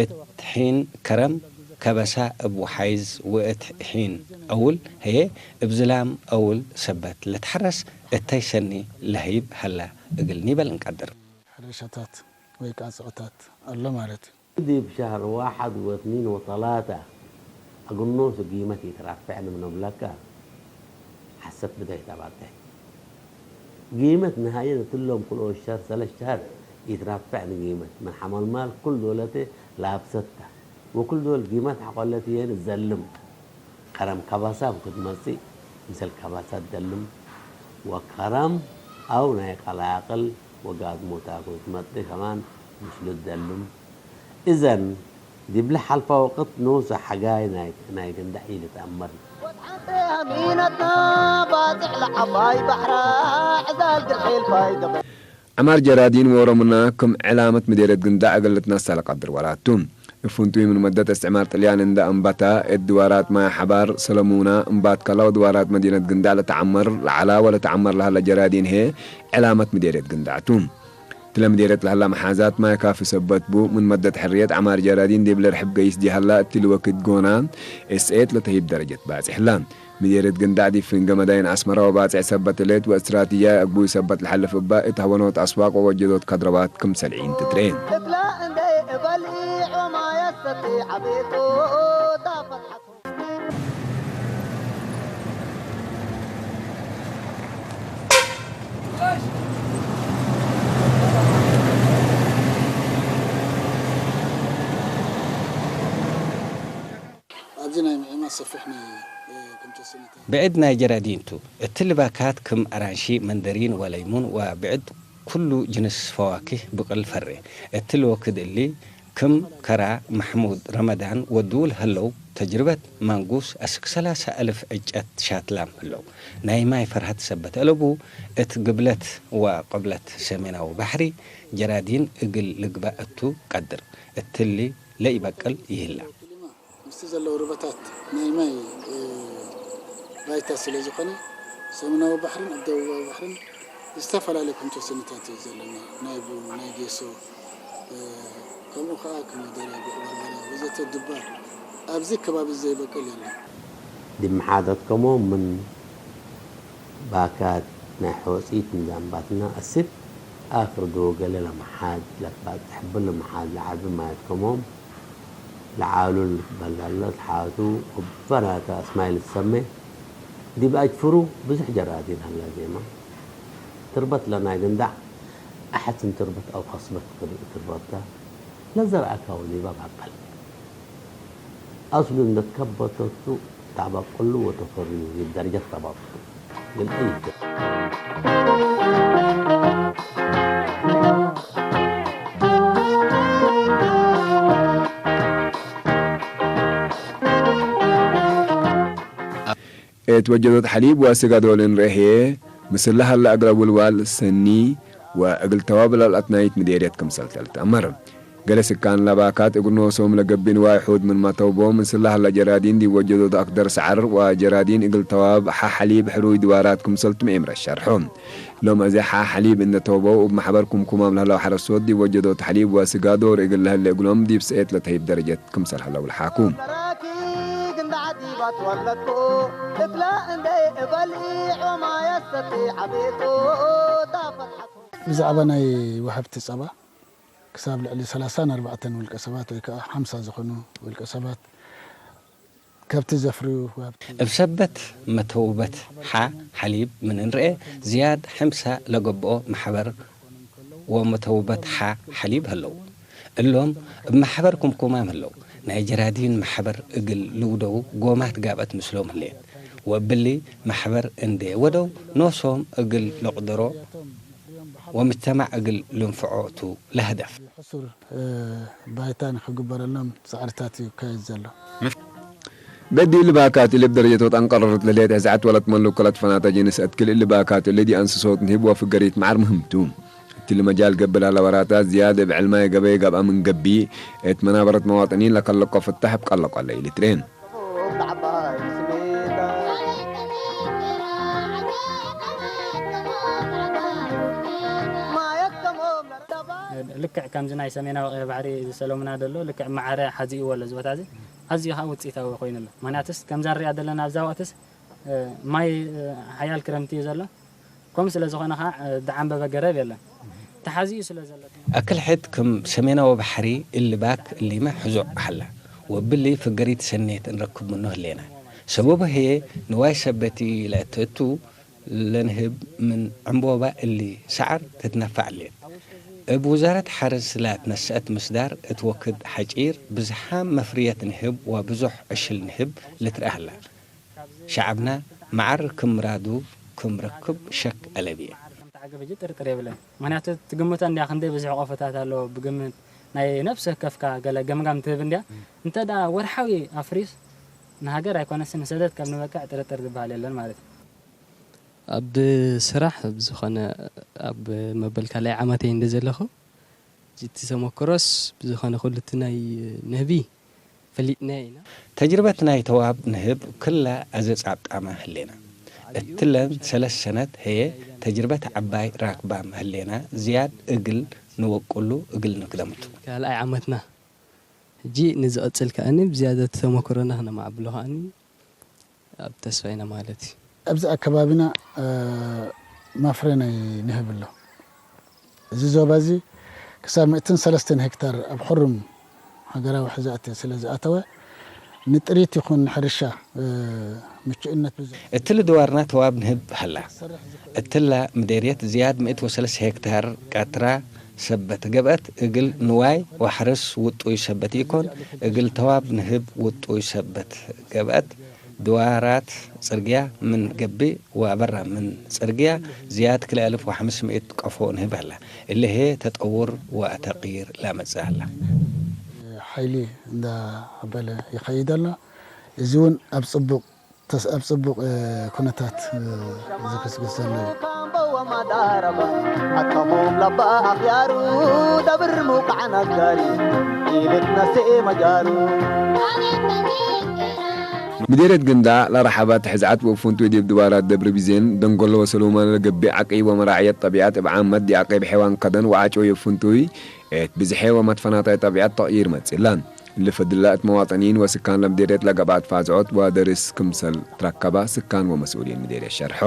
እት ሒን ከረም ከበሳ እብ ወሓይዝ ውእት ሒን አውል ህዬ እብ ዝላም አውል ሰበት ለትሐረስ እተይ ሰኒ ለህይብ ሀላ እግል ኒበል እንቀድር። ሕርሻታት ወይ ቃጽዕታት ኣሎ ማለት እዩ። ዲብ ሸህር ዋሕድ ወትኒን ወተላተ አግኖሱ ጊመት ኢትራፍዕ ንብለከ ሐሰት ብደይ ተባጠ። ጊመት ንሃየ እትሎም ክልኦት ሸህር ሰለስ ሸህር ኢትራፍዕ ንጊመት ምን ሐመልማል ኩል ዶለተ ላብሰት ተ። ወኩል ዶል ጊመት ሐቆለት የን ዘልም። ከረም ከበሳ ክትመጽእ፣ ምሰል ከበሳ ትደልም፣ ወከረም አው ናይ ቀላቅል ወጋዝሞ ታኩ ክትመጽእ ከማን ምስሉ ትደልም። እዘን፣ ዲብለ ሐልፋ ወቅት ንኡሰ ሐጋይ ናይ ግንዳዕ ኢልትአመር። ዐማር ጀራዲን ዎሮምና ክም ዕላመት ምዴርየት ግንዳዕ እግል ልትነሰ ለቀድር ወራት ቱ። እብ ፍንቱይ ምን መደት እስትዕማር ጥልያን እንዳ አንበታ፣ እት ድዋራት ማይ ሐባር ሰለሙና እምባትካላ ወድዋራት መዲነት ግንዳዕ ለተዐመር ለዐላ ወለተዐመር ለሀለ ጀራዲን ህዬ ዕላመት ምዴርየት ግንዳዕ ቱ። እትለ ምዴርየት ለሀላ መሓዛት ማይ ካፊ ሰበት ቡ፣ ምን መደት ሕርየት ዐማር ጀራዲን ዲብለ ርሕብ ገይስ ዲሀላ እትሊ ወክድ ጎና፣ እት ሰኤት ለተህይብ ደረጀት ባጽሕ ህላ። ምዴርየት ግንዳዕ ዲብ ፍንገ መዳይን አስመረ ወባጽዕ ሰበት እሌት ወእስትራቲጃይ አግቡይ ሰበት ለሐልፍ እባ እት ሀወኖት አስዋቅ ወወጀዶት ከድረባት ክምሰል ዒን ትትርኤ። ኣብዚ ናይ ምዕማስ ሰፊሕ ናይ ከምተሰኒታ ብዕድ ናይ ጀራዲን ቱ። እትሊ ባካት ክም አራንሺ፣ መንደሪን ወለይሙን ወብዕድ ኩሉ ጅንስ ፈዋኪህ ብቅል ፈሬ። እትሊ ወክድ እሊ ክም ከራ መሕሙድ ረመዳን ወድውል ሀለው ተጅርበት ማንጉስ አስክ ሰላሳ አልፍ ዕጨት ሻትላም ህለው። ናይ ማይ ፈርሀት ሰበት አለቡ እት ግብለት ወቅብለት ሰሜናዊ ባሕሪ ጀራዲን እግል ልግባእ እቱ ቀድር። እትሊ ለኢበቅል ይህላ። ምስቲ ዘለዉ ርበታት ናይ ማይ ባይታ ስለ ዝኾነ ሰሜናዊ ባሕርን ኣብ ደቡባዊ ባሕርን ዝተፈላለየ ኮንቶሰኒታት እዩ ዘለና። ናይ ቡን፣ ናይ ጌሶ፣ ከምኡ ከኣ ኮሚደረ፣ ጉዕ በርበረ ወዘተ ድባ ኣብዚ ከባቢ ዘይበቅል የለን። ዲብ መሓዘት ከሞም ምን ባካት ናይ ሖጺት ንዛንባትና አስክ አክር ዶ ገለ ለመሓዝ ለትባጽሕ ብር ለመሓዝ ለዓቢ ማለት ከሞም ለዓሉ ልትበላለ ትሓቱ እበ ናተ አስማይ ልትሰሜ ዲብ አጅፍሩ ብዙሕ ጀራዲን ሀላ ዜማ ትርበት ለናይ ግንዳዕ አሐትን ትርበት አው ከስበት ትርበትታ ለዘርአካ ወሊባ ባበል አስሉ እንደ ከበተቱ ተበቅሉ ወተፈርዩ ዲብ ደረጀት ተበቅሉ ግልጽ ይብል። እት ወጀዶት ሐሊብ ወስጋዶል እንርኤ ህዬ፣ ምስለ ሀለ እግለ ውልዋል ሰኒ ወእግል ተዋብ ለልአትናይት ምዴርየት ክምሰል ተልትአመር። ገሌ ስካን ለባካት እግል ኖሶም ለገብእ ንዋይ ሑድ ምንመ ተውቦ፣ ምስለ ሀለ ጀራዲን ዲብ ወጀዶት አክደር ሰዐር ወጀራዲን እግል ተዋብ ሐ ሐሊብ ሕሩይ ድዋራት ክምሰልቱ መኤምረት ሸርሖ። ሎም አዜ ሐ ሐሊብ እንደ ተውበው እብ መሕበር ኩምኩማም ለህለው ሐረሶት ዲብ ወጀዶት ሐሊብ ወስጋዶር እግል ለህሌ እግሎም ዲብ ሰኤት ለተህይብ ደረጀት ክምሰል ሀለው ለሓኩ። ብዛዕባ ናይ ወሃብቲ ጸባ ክሳብ ልዕሊ ሰላሳን ኣርባዕተን ውልቀ ሰባት ወይ ከዓ ሓምሳ ዝኾኑ ውልቀ ሰባት ከብቲ ዘፍርዩ ወሃብቲ እብ ሰበት መተውበት ሓ ሐሊብ ምን እንርኤ ዝያድ ሕምሳ ለገብኦ መሕበር ወመተውበት ሓ ሐሊብ ህለው። እሎም እብ መሕበር ኩምኩማም ህለው። ናይ ጀራዲን መሕበር እግል ልውደው ጎማት ጋብአት ምስሎም ህሌት። ወእብሊ መሕበር እንዴ ወደው ኖሶም እግል ልቅድሮ ወምጅተማዕ እግል ልንፍዖ ቱ ለህደፍ። ሕሱር ባይታ ንክግበረሎም ፃዕርታት እዩ ይካየድ ዘሎ። በዲ እሊ ባካት እሊ ብደረጀት ወጣን ቀረርት ለልየት ሕዛዕት ወለት መሉ ከለት ፈናተ ጅንስ እትክል እሊ ባካት እሊ ዲ አንስሶት ንህብ ወፍገሪት መዓር ምህምቱ። እትሊ መጃል ገብላ ለወራታት ዝያድ እብ ዕልማይ ገበይ ገብአ ምን ገቢ እት መናበረት መዋጥኒን ለከለቆ ፍታሕ እብ ቀለቆ ለኢሊ ትሬን። ልክዕ ከምዚ ናይ ሰሜናዊ ቀይሕ ባሕሪ ዝሰለሙና ደሎ ልክዕ ማዕረ ሓዚእዎ ኣሎ እዚ ቦታ እዚ። ኣዝዩ ከዓ ውፅኢታዊ ኮይኑ ኣሎ። ምክንያቱስ ከምዛ ንሪኣ ዘለና ኣብዛ ወቅትስ ማይ ሓያል ክረምቲ እዩ ዘሎ። ከምኡ ስለ ዝኾነ ከዓ ዝዓንበበ ገረብ የለን። ተሓዚኡ ስለ ዘሎ። ኣክልሕት ክም ሰሜናዊ ባሕሪ እሊ ባክ እሊመ ሕዙዕ ሃላ። ወብሊ ፍገሪት ሰኔት እንረክብ ምኖ ህሌና። ሰበቡ ህየ ንዋይ ሰበቲ ለእተቱ ለንህብ ምን ዕምቦባ እሊ ሰዓር ትትነፋዕ ሌት። እብ ውዛረት ሓርስ ላትነሰአት ምስዳር እት ወክድ ሓጪር ብዝሓም መፍርየት ንህብ ወብዙሕ ዕሽል ንህብ ልትረአ ህላ። ሸዓብና መዓር ክም ምራዱ ክም ረክብ ሸክ አለብየ። መዓር ከም ተዓገበ እጂ ጥርጥር የብለን። ምክንያቱ ትግምቶ እንዲያ ክንደይ ብዙሕ ቆፎታት ኣለዎ ብግምት ናይ ነፍሲ ወከፍካ ገለ ገምጋም ትህብ እንዲያ። እንተ ደኣ ወርሓዊ ኣፍሪስ ንሃገር ኣይኮነስን ንሰደት ከም ንበቅዕ ጥርጥር ዝበሃል የለን ማለት እዩ። ኣብ ስራሕ ብዝኾነ ኣብ መበል ካልኣይ ዓመተይ እንደ ዘለኹ እቲ ተመክሮስ ብዝኾነ ኩሉ እቲ ናይ ንህቢ ፈሊጥናዮ ኢና። ተጅርበት ናይ ተዋብ ንህብ ክላ ኣዘጻብጣመ ህሌና። እትለን ሰለስ ሰነት ህየ ተጅርበት ዓባይ ራክባም ህሌና ዝያድ እግል ንወቅሉ እግል ንክደምቱ። ካልኣይ ዓመትና ሕጂ ንዝቐጽል ከኣኒ ብዝያደ እቲ ተመክሮና ክነማዕብሎ ከኣኒ ኣብ ተስፋ ኢና ማለት እዩ። ኣብዚ ኣከባቢና ማፍረ ናይ ንህብ ኣሎ። እዚ ዞባ እዚ ክሳብ ሚእትን ሰለስተን ሄክታር ኣብ ሕሩም ሃገራዊ ሕዛእቲ ስለ ዝኣተወ ንጥሪት ይኹን ንሕርሻ ምቹእነት ብዙ። እትሊ ድዋርና ተዋብ ንህብ ሃላ። እትላ ምዴርየት ዝያድ ሚእት ወሰለስተ ሄክታር ቀትራ ሰበት ገብአት እግል ንዋይ ወሐርስ ውጡይ ሰበት ኢኮን እግል ተዋብ ንህብ ውጡይ ሰበት ገብአት ድዋራት ጽርግያ ምን ገብእ ወአበራ ምን ጽርግያ ዝያድ ክልኤ አልፍ ወሐምስ ምእት ቀፎ ንህብ ሀላ። እሊ ህየ ተጠውር ወተቅይር ላመጽእ ሀላ። ሓይሊ እንዳበለ ይኸይድ ኣሎ። እዚ እውን ኣብ ጽቡቕ ተስ-፣ ኣብ ጽቡቕ ኩነታት ዝግስግስ ዘሎ እዩ። ካምቦ ወማዳረባ ኣቶሞም ላባ ኣኽያሩ ደብር ሙቃዕ ነጋሪ ኢልት ነስኤ መጃሩ። ምዴርየት ግንዳ ለረሓባት ሕዝዓት ወእፉንቱ ዲብ ድባራት ደብረ ቢዜን ደንጎሎ ወሰሎማ ለገብእ ዓቂ ወመራዕየት ጠቢዓት እብ ዓመት ዲዓቂ ብሔዋን ከደን ወዓጭ ወየፉንቱይ እት ብዝሔ ወመትፈናታይ ጠቢዓት ተቕይር መጽእላን። እሊ ፈድላ እት መዋጠኒን ወስካን ለምዴርየት ለገብኣት ፋዝዖት ወደርስ ክምሰል ትረከባ ስካን ወመስኡሊን ምዴርየት ሸርሖ።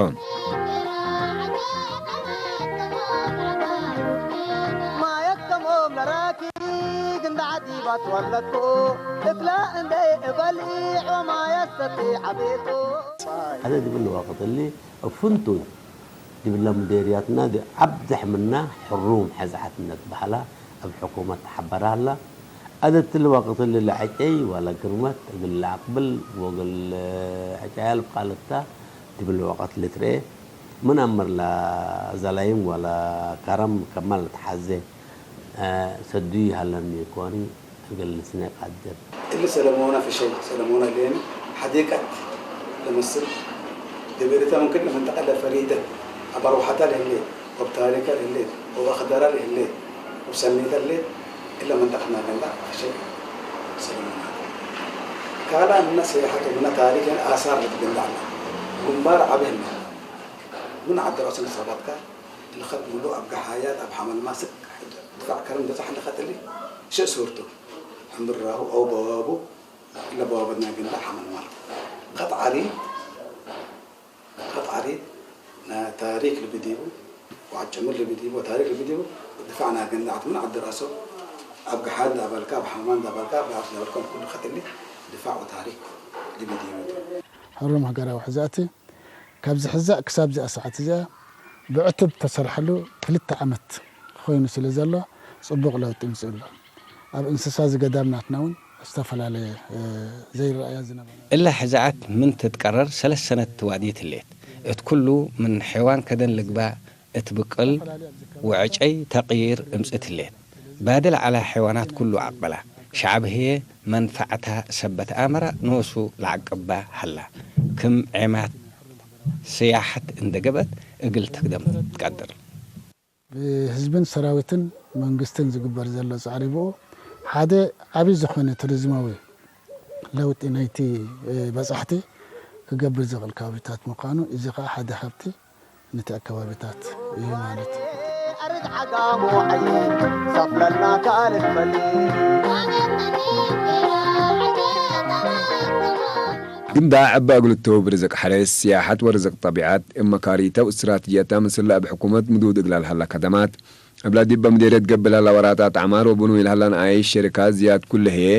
ማየከሞም ለራኪ ግንዳ ዓዲባት ወለኮ እትላ እንደ እበልዒ ዖማያ ሰቲ ዓቤቶ። هذا دبل وقت اللي فنتو دبل مديرياتنا دي عبد حمنا حروم حزعتنا بحلا أب حكومة حبرها لا. أدت الوقت اللي لعجي ولا قرمت قل عقبل وقل عجال بقالتا دبل وقت اللي تري من أمر لا زلايم ولا كرم كمال تحزي. ሰዱይ ሃለኒ ኮኒ እግል ስነ ቃድር። እሊ ሰለሞና ፍሸይ ሰለሞና ሌኒ ሐዲቀት ለመስል ገበሬታ ምን ክል መንጠቀ ለፈሪደ አባርወሐታ ለህሌ ወብ ታሪከ ለህሌ ወብ አክደራ ለህሌ ወብ ሰሜተ ለህሌ እለ መንጠቀ ናገንዳ ፍሸይ ሰለሞና ካላ ምነ ሰያሐት ወምነ ታሪክ አሳር ልትገንዳ አላ ግንባር ዐቢ ህለ ምን ዐድ ራሱ ነሳባትካ ለኸድ ምሉ አብ ገሓያት አብ ሐመል ማስክ ድፋዕ ከረን በጻሕ ለኸትሊ ሽእ ሱርቱ ሕምራሁ አው በዋቡ ለበዋበና ግንዳ ሐመል ማልት ኸጥ ዓሪ ኸጥ ዓሪ ታሪክ ልብዲቡ ወዐጭምር ልብዲቡ ወታሪክ ልብዲቡ ድፋዕና ግንዳ ዓት ምን ዐድ ራሶ አብ ገሓድ ዳበልካ አብ ሐማን ዳበልካ አብ ዳበልካ ኩሉ ኸትሊ ድፋዕ ወታሪክ ልብዲቡ። ሕሩም ሃገራዊ ሕዛእቲ ካብዚ ሕዛእ ክሳብ እዚኣ ሰዓት እዚኣ ብዕቱብ ተሰርሐሉ ክልተ ዓመት ኮይኑ ስለ ዘሎ ጽቡቕ ለውጢ ይምጽእ ኣሎ። ኣብ እንስሳ ዝገዳም ናትና እውን ዝተፈላለየ ዘይረኣያ ዝነበረ እላ ሕዛኣት ምን ትትቀረር ሰለስተ ሰነት ትዋድየት ህሌት። እት ኩሉ ምን ሐይዋን ከደን ልግባእ እት ብቅል ወዕጨይ ተቅይር እምጽእት ህሌት። ባድል ዐላ ሐይዋናት ኩሉ አቅበላ። ሸዐብ ህዬ መንፈዐታ ሰበት አመራ ኖሱ ለዐቅባ ሀላ። ክም ዔማት ሰያሐት እንደ ገብአት እግል ትክደም ትቀድር። ብህዝብን ሰራዊትን መንግስትን ዝግበር ዘሎ ጻዕሪ ብኡ ሓደ ዓቢ ዝኾነ ቱሪዝማዊ ለውጢ ናይቲ በጻሕቲ ክገብር ዝኽእል ከባቢታት ምዃኑ፣ እዚ ኸኣ ሓደ ሃብቲ ነቲ ኣከባቢታት እዩ ማለት እዩ። ኣርግ ዓጋሙ ዓይ ሰፍረና ካልድ መሊ ግንዳ ዕባ እግል ተውብ ርዝቅ ሐረስ፣ ስያሐት ወርዝቅ ጠቢዓት፣ እብ መካሪተው እስትራትጅያታ ምስላ እብ ሕኩመት ምዱድ እግላል ሀላ ከደማት፣ እብላ ዲብ በምዴርየት ገብእ ለሀላ ወራጣት ዐማር ወብኑ ኢልሀላ ነኣይሽ ሸሪካት ዝያድ ኩሉ ህዬ፣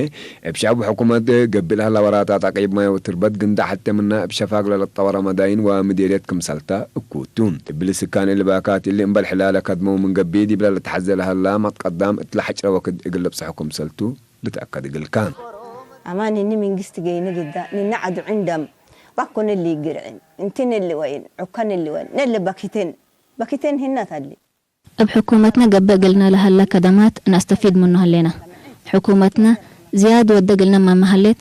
እብ ሸዕብ ወሕኩመት ገብእ ለሀላ ወራጣት ዐቂብ ማይ ወትርበት ግንዳ ሐቴ ምና እብ ሸፋግ ለለጠወረ መዳይን ወምዴርየት ክምሰልታ እኩቱ። እብሊ ስካን እሊ ባካት እሊ እምበል ሕላለ ከድመው ምን ገብእ ዲብላ ለተሐዘ ለሀላ መትቀዳም እትለ ሐጭረ ወክድ እግል ልብጽሖ ክምሰልቱ ልትአከድ እግልካ። አማን እኒ መንግስት ገይኒ ግዳ ንና ዐዱ ዕንደም ባኮን እሊ ግርዕን እንትን እሊ ወይን ዑከን እሊ ወይን ነለ በኪቴን በኪቴን ህናት አሊ። እብ ሕኩመትነ ገብእ እግልነ ለሀለ ከደማት ነአስተፊድ ምኑ ሀሌነ። ሕኩመትነ ዝያድ ወደ እግልነ ማመ ሀሌት፣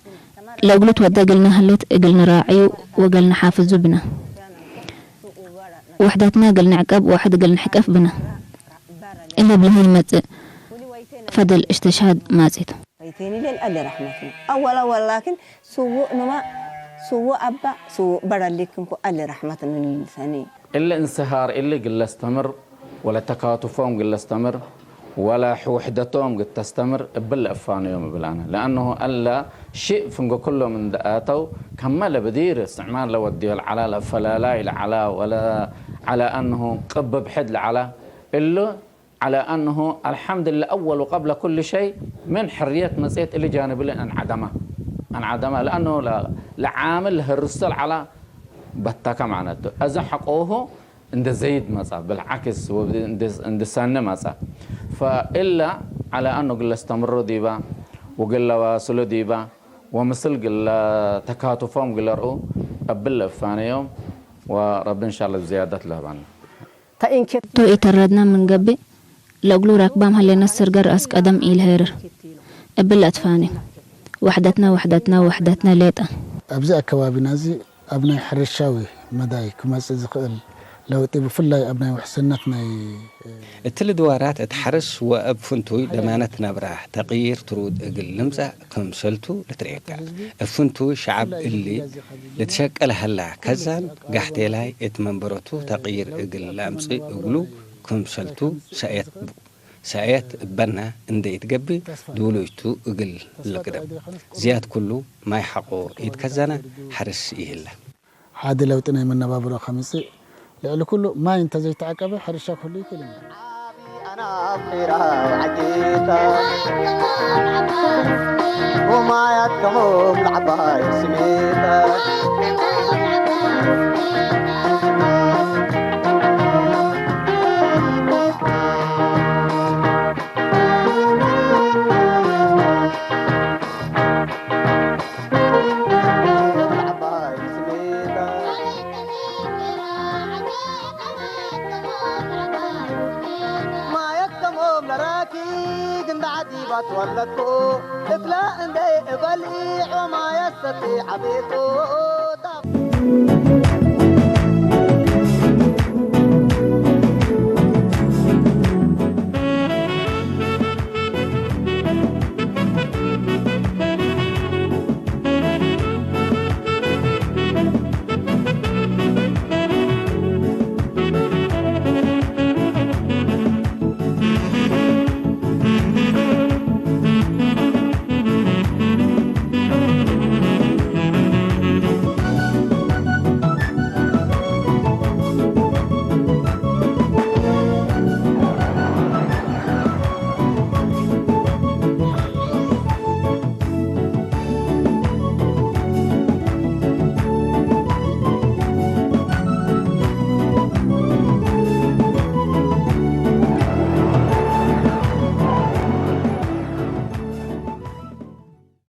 ለእግሉ ትወደ እግልነ ሀሌት እግል ንራዕዩ ወእግል ንሓፍዙ ብነ። ውሕደትነ እግል ንዕቀብ ወሕድ እግል ንሕቀፍ ብነ። እለ ብለሀ ይመጽእ ፈደል እሽተሽሃድ ማጺቱ። ፈይቴኒ ለልአሊ ረሕመትነ። አወል አወል ላኪን ስውእ ንማ፣ ስውእ አባ፣ ስውእ በረሊክንኩ አሊ ረሕመትነ ልልሰኒ። እሊ እንስሃር እሊ ግለስተምር፣ ወለ ተካቱፎም ግለስተምር፣ ወለ ውሕደቶም ግተስተምር እብል ለእፋንዮም እብል አነ። ለአነሁ አላ ሽእ ፍንገ ኩሎም እንደ አተው ከመ ለብዲር እስትዕማር ለወድዮ ለዐላ፣ ለአፈላላይ ለዐላ፣ ወለ ዐላ አነሁ ቅብብ ሕድ ለዐላ፣ እሉ ዐላ አነሁ አልሐምድልላህ አወል ወቀብለ ኩል ሸይ ምን ሕርየት መጽኤት እሊ ጃንብ እሊ አንዓደማ። አንዓደማ ለአነሁ ለ-፣ ለዓምል ለህርሶ ለዐላ በተከ ማዕነቱ። አዘ ሐቆሁ እንደ ዘይድ መጻ፣ ብልዓክስ ወብ-፣ እንደ፣ እንደ ሳነ መጻ። ፈእላ ዐላ አነሁ ግለ አስተምሮ ዲባ ወግለ ዋስሎ ዲባ ወምስል ግለ ተካቱፎም ግለ ርኡ እብል ለእፋነዮም ወረቢ እንሻአላህ ዝያደት ለህባና። ቶ ኢተረድና ምን ገብእ፣ ለእግሉ ራክባም ሀሌነ ስርገ ረአስ ቀደም ኢልሄርር። እብል አትፋኒ። ወሕደትነ፣ ወሕደትነ፣ ወሕደትነ ሌጠ። ኣብዚ ኣከባቢና እዚ ኣብ ናይ ሕርሻዊ መዳይ ክመጽእ ዝኽእል ለውጢ፣ ብፍላይ ኣብ ናይ ውሕስነት ናይ እቲ ልድዋራት እት ሐርስ ወእብ ፍንቱይ ደማነት ነብራ ተቅይር ትሩድ እግል ልምጸእ ክምሰልቱ ልትርኤካ። እብ ፍንቱይ ሸዐብ እሊ ልትሸቀል ሀላ፣ ከዛን ጋሕቴላይ እት መንበረቱ ተቅይር እግል ለአምጽእ እግሉ ክምሰልቱ ሰእየት ቡ። ሰእየት እበና እንዴ ኢትገብእ ድውሉጅቱ እግል ልቅደም። ዝያድ ኩሉ ማይ ሐቆ ኢትከዘነ ሐርስ ኢህለ። ሓደ ለውጢ ናይ መነባብሮ ከምጽእ፣ ልዕሊ ኩሉ ማይ እንተዘይተዓቀበ ሕርሻ ክህሉ ይክእል እዩ። ማየት ከምኦም ለራኪ ግንዳ ዓዲባ ትወለድኩ፣ እክላ እንደ እበልዒ ዖማየ ሰቲ ዓቢርኩ።